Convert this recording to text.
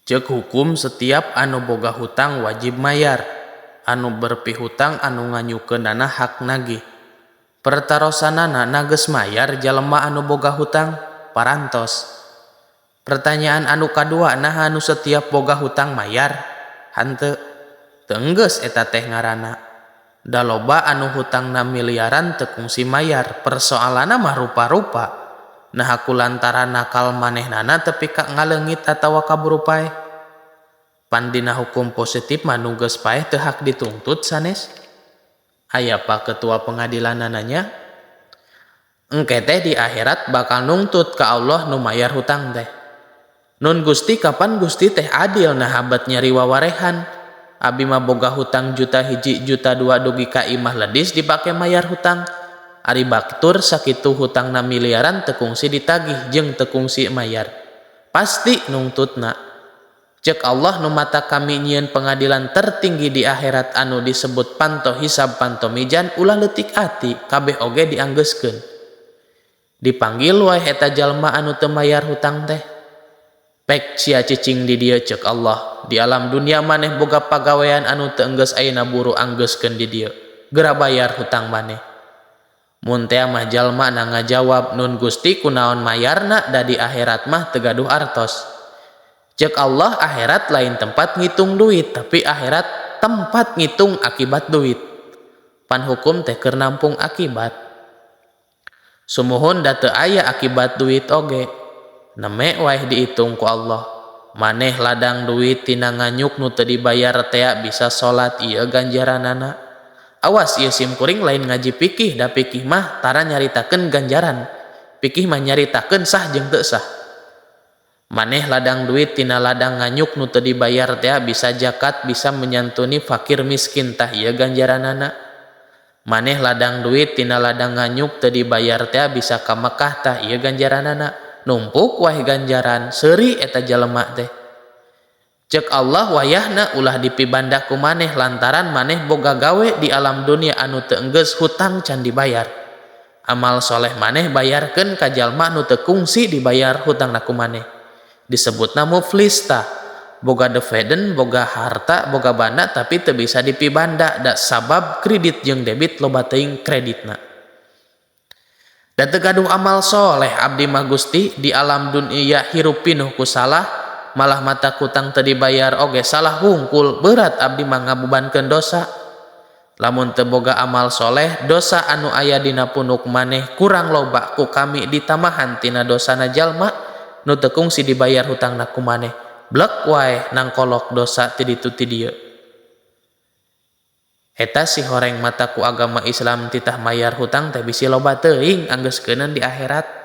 Ceuk hukum setiap anu boga hutang wajib mayar. Anu berpihutang anu nganyukkeunana hak nagih. Pertarosanana nah geus mayar jalema anu boga hutang? Parantos. Pertanyaan anu kadua naha nu setiap boga hutang mayar? Hanteu. Teu enggeus eta teh ngaranna. Da loba anu hutangna miliaran teu kungsi mayar, persoalanna mah rupa-rupa. Naha kulantaran nakal manehnana tepi ka ngaleungit atawa kaburu paeh. Pan dina hukum positif mah nu geus paeh teu hak dituntut sanes? Aya pak ketua pengadilanana nya? Engke teh di akhirat bakal nungtut ka Allah nu mayar hutang teh. Nun Gusti kapan Gusti teh adil naha bet nyeri wawarehan. Abi mah boga hutang juta hiji juta dua dugi ka imah ledis dipake mayar hutang. Ari batur sakitu hutangna miliaran teu kungsi ditagih jeung teu kungsi mayar. Pasti nungtutna. Ceuk Allah nu mata kami nyieun pengadilan tertinggi di akhirat anu disebut panto hisab panto mizan ulah leutik ati kabeh oge dianggeuskeun. Dipanggil wae eta jalma anu teu mayar hutang teh. Pek sia cicing di dieu ceuk Allah. Di alam dunia maneh boga pagawean anu teu enggeus ayeuna buru anggeuskeun di dieu. Geura bayar hutang maneh. Mun tea mah jalma na ngajawab nun Gusti kunaon mayarna da di akhirat mah teu gaduh artos. Ceuk Allah akhirat lain tempat ngitung duit tapi akhirat tempat ngitung akibat duit. Pan hukum teh keur nampung akibat. Sumuhun da teu aya akibat duit oge. Neme wae diitung ku Allah. Maneh ladang duit tina nganyuk nu teu dibayar tea bisa salat ieu ganjaranana. Awas ieu sim kuring lain ngaji fikih da fikih mah tara nyaritakeun ganjaran. Fikih mah nyaritakeun sah jeung teu sah. Maneh ladang duit tina ladang nganyuk nu teu dibayar tea bisa zakat bisa menyantuni fakir miskin tah ieu ganjaranana. Maneh ladang duit tina ladang nganyuk teu dibayar tea bisa ka Mekah tah ieu ganjaranana. Numpuk wae ganjaran seuri eta jalema teh. Ceuk Allah wayahna ulah dipibanda ku maneh lantaran maneh boga gawe di alam dunia anu teu enggeus hutang can dibayar. Amal soleh maneh bayarkeun ka jalma nu teu kungsi dibayar hutangna ku maneh. Disebutna muflis tah. Boga deveden, boga harta, boga banda tapi teu bisa dipibanda da sabab kredit jeung debit loba teuing kreditna. Da teu gaduh amal soleh abdi mah Gusti di alam dunia hirup pinuh ku salah malah mata kutang teu dibayar oge salah hungkul berat abdi mah ngabebankeun dosa. Lamun teu boga amal soleh dosa anu aya dina punuk maneh kurang loba ku kami ditamahan tina dosana jalma nu teu kungsi dibayar hutangna ku maneh. Blek wae nangkolok dosa ti ditu ti dieu. Eta si horeng mata ku agama Islam titah mayar hutang teh bisi loba teuing anggeus keuneun di akhirat.